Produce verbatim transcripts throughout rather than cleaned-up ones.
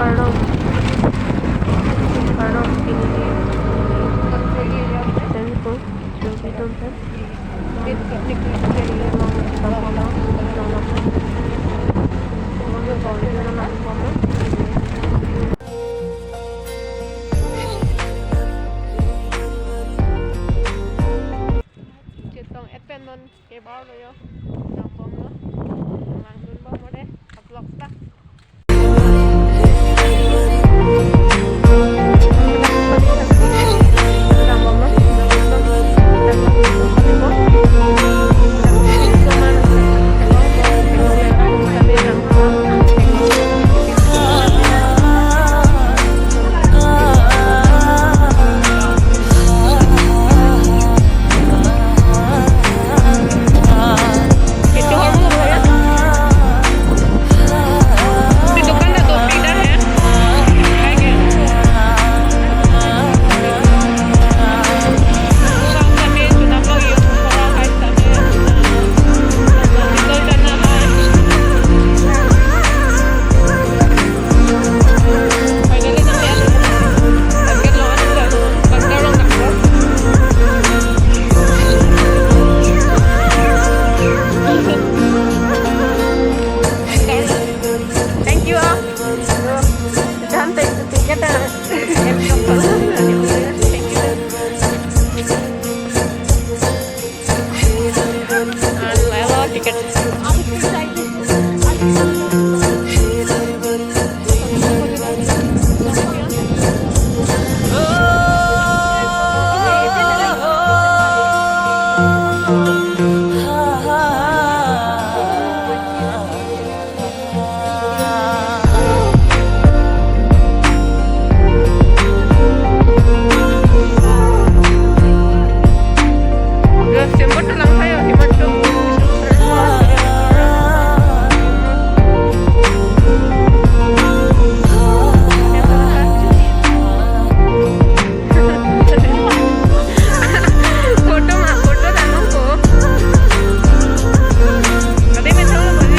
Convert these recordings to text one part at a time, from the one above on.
Arnam, arnam pini temple, temple temple. Chetong et pen non kebar lo yo. Nang bomlo. Nang dun bomlo de. Vlog ta. Thank you all. Jangan take ticket ah. Thank you. Ah, saya lo tiket. Photo ma, photo dano ko. Ade me thang lo bole.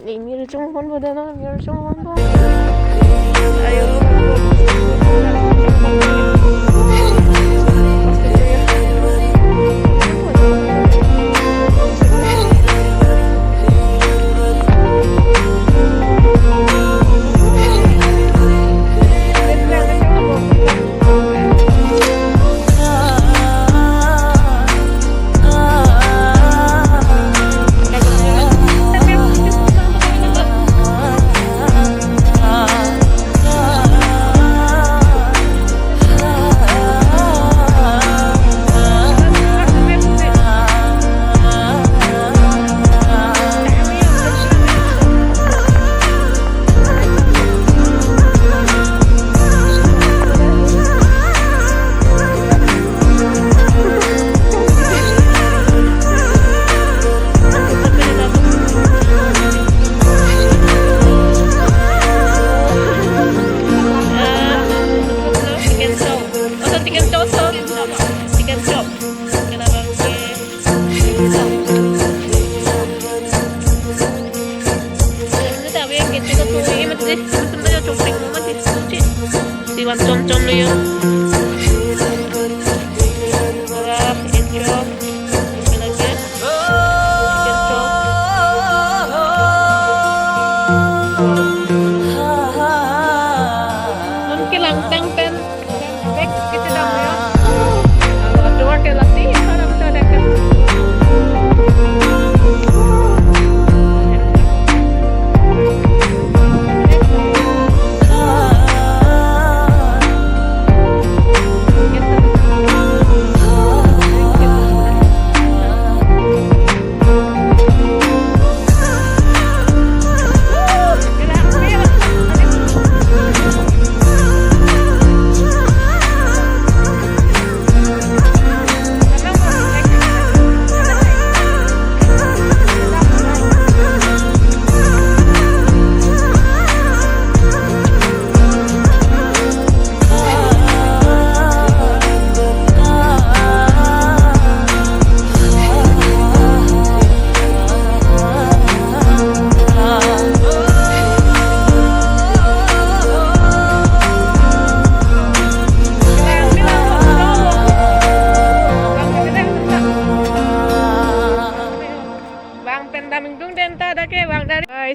Ini mir chung pon boda na, mir chung pon bo. Ayo. Chicken shop. Oh, chicken shop, shop. Chicken shop. Kenapa? Ini tahu yang gitu tuh, ini mesti, mesti aja coping, mesti cuci. Siwan com-com lo ya. Wah, enjoy. Ini lagi. Enjoy. Mungkin langtang pen. Back kita dah ya. Kalau dua ke lati, kalau kita ada kan.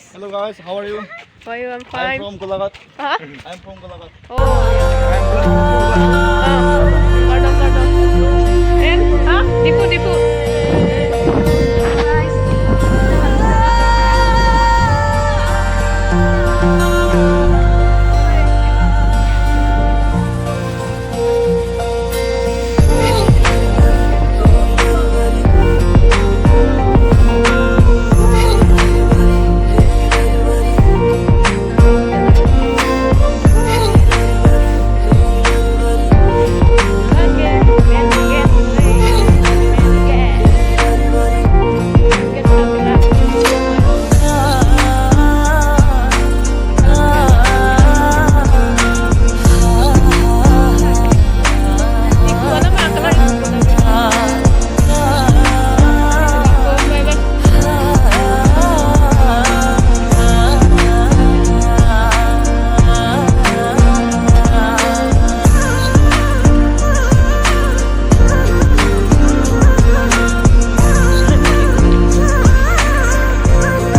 Hello guys, how are you? Why you? I'm I'm fine. From Golaghat. Huh? I'm from Golaghat. Oh, yeah.